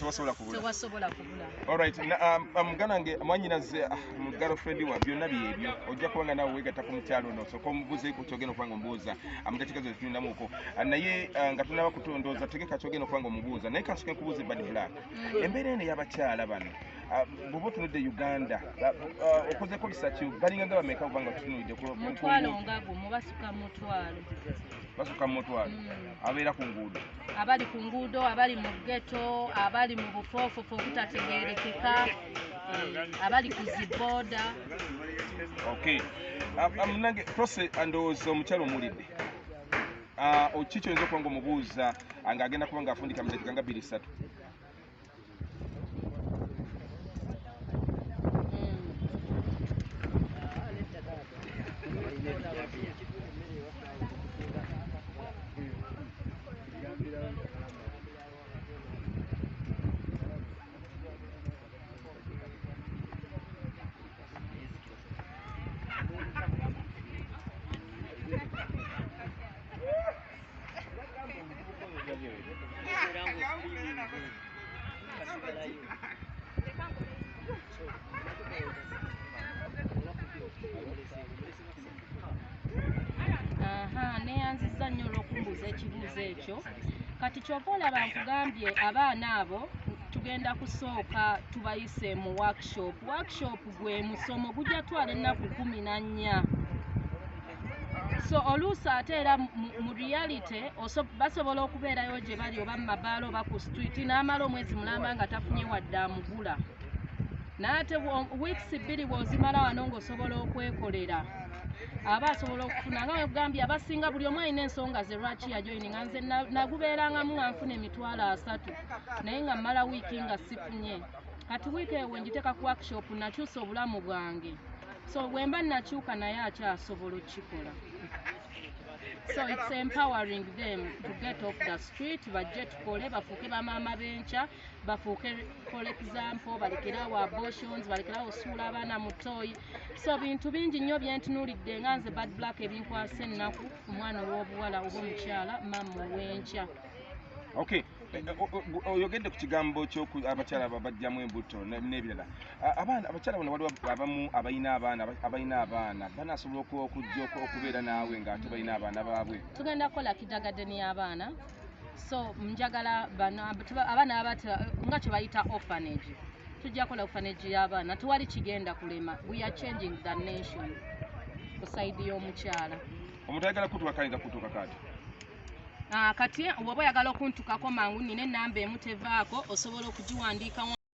Tewasobola kubula. Tewasobola kubula. Alright, muganda wange, mwanyinaze, mu girlfriend wa byonna byebyo, ojja kuba nga naawe weegatta ku mukyalo ono, osooka omubuuze ku kyogenda okuba nga omubuuza mu dakiika zo zetulinamuko. Naye nga tunaba kutondooza, tegeka kyogenda okuba nga omubuuza, naye kansooke nkubuuze, Bad Black, embeera eno ey'abakyala bano, bw'oba otunudde Uganda, okozeko research, balinga nga bameka oba nga tutunulidde ku Mutwalo nguudo? Nga gumu, basuka 10,000. Basuka mu 10,000 abeera ku nguudo? Abali ku nguudo, abali mu ghetto, abali mu bufoofofo obutategeerekeka, abali ku zibooda. Okay. Munange Prossy, ndowooza omukyalo omuwulidde. Ki kyoyinza okuba nga omubuuza ng'agenda kuba ng'afundika mu dakiika nga 2 3? Aha, neyanzizza nnyo olw'okumbuuza ekibuuzo ekyo. Kati kyova olaba nkugambye, abaana abo tugenda kusooka tubayise mu workshop. Workshop gwe musomo gujja twala ennaku 14. So oluusi ate era mu reality basobola okubeerayo gye bali, oba mu mabaala oba ku street, n'amala omwezi mulamba nga tafunye wadde amugula. Naye ate weeks 2 bw'ozimala wano ng'osobola okwekolera, aba asobola okufuna. Nga wegambye, abasinga buli omu alina ensonga ze lwaki yajoyininga. Nze nagubeerangamu nga nfuna 30,000, naye nga mmala wiiki nga sifunye. Kati wiiki eyo wengiteeka ku workshop, nakyusa obulamu bwange. So bwe mba nakyuka, naye akyasobola okukikola. So it's empowering them to get off the street, bajje tukole, bafuuke bamaama b'enkya, bafuuke, for example, balekerawo abortions, balekerawo osuula abaana mu toyi. So bintu bingi nnyo byentunuulidde nga nze Bad Black ebinkwasa ennaku ku mwana ow'obuwala oba omukyala maama ow'enkya. Okay. Oyogedde ku kigambo kyoku abakyala bajjamu embuto n'ebirala. Abaana abakyala bano, waliwo abamu abalina abaana, abalina abaana banasobola okujja okubeera naawe ng'ate balina abaana baabwe? Tugenda kukola kindergarten y'abaana. So njagala bano abaana abata nga kye bayita orphanage. Tujja kukola orphanage y'abaana. Tewali kigenda kulema. We are changing the nation ku side y'omukyala. Omuntu ayagala kutuuka ayinza kutuuka kati? Kati bw'oba oyagala okuntukako mangu, nina enamba emu tevaako, osobola okugiwandiika.